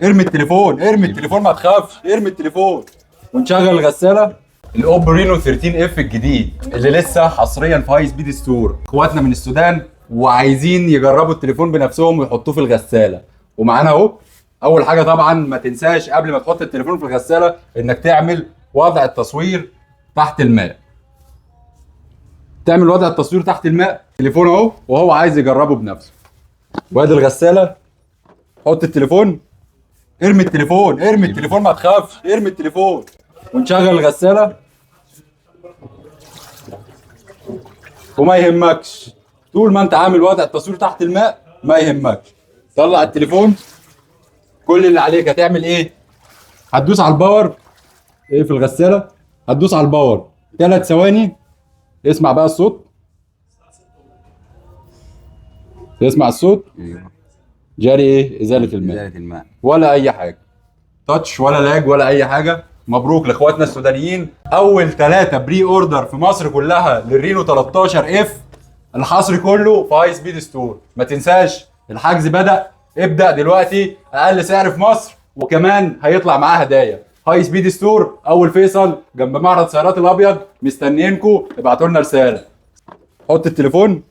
ارمي التليفون، ارمي التليفون، ما تخافش، ارمي التليفون. ونشغل الغساله. ال Oppo Reno 13 F الجديد اللي لسه حصريا في High Speed Store. اخواتنا من السودان وعايزين يجربوا التليفون بنفسهم ويحطوه في الغساله، ومعانا اهو. اول حاجة طبعا ما تنساش قبل ما تحط التليفون في الغسالة انك تعمل وضع التصوير تحت الماء. تعمل وضع التصوير تحت الماء، تليفون اهو وهو عايز يجربه بنفسه. وادي الغساله، حط التليفون، ارمي التليفون، ارمي التليفون، ما تخافش، ارمي التليفون. ونشغل الغساله. وما يهمكش، طول ما انت عامل وضع التصوير تحت الماء ما يهمكش. طلع التليفون، كل اللي عليك هتعمل ايه؟ هتدوس على ال power. ايه في الغساله؟ هتدوس على ال power 3 ثواني. اسمع بقى الصوت، تسمع الصوت. ايوه، جاري ايه؟ ازالة الماء. ازالة الماء. ولا اي حاجه، touch ولا lag ولا اي حاجه. مبروك لاخواتنا السودانيين، اول 3 pre-order في مصر كلها لل Reno 13 F، الحصر كله في High Speed Store. ما تنساش الحجز بدا، ابدا دلوقتي، اقل سعر في مصر، وكمان هيطلع معاه هدايا. High Speed Store، اول فيصل جنب معرض سيارات الابيض، مستنيينكم. ابعتوا لنا رساله. حط التليفون.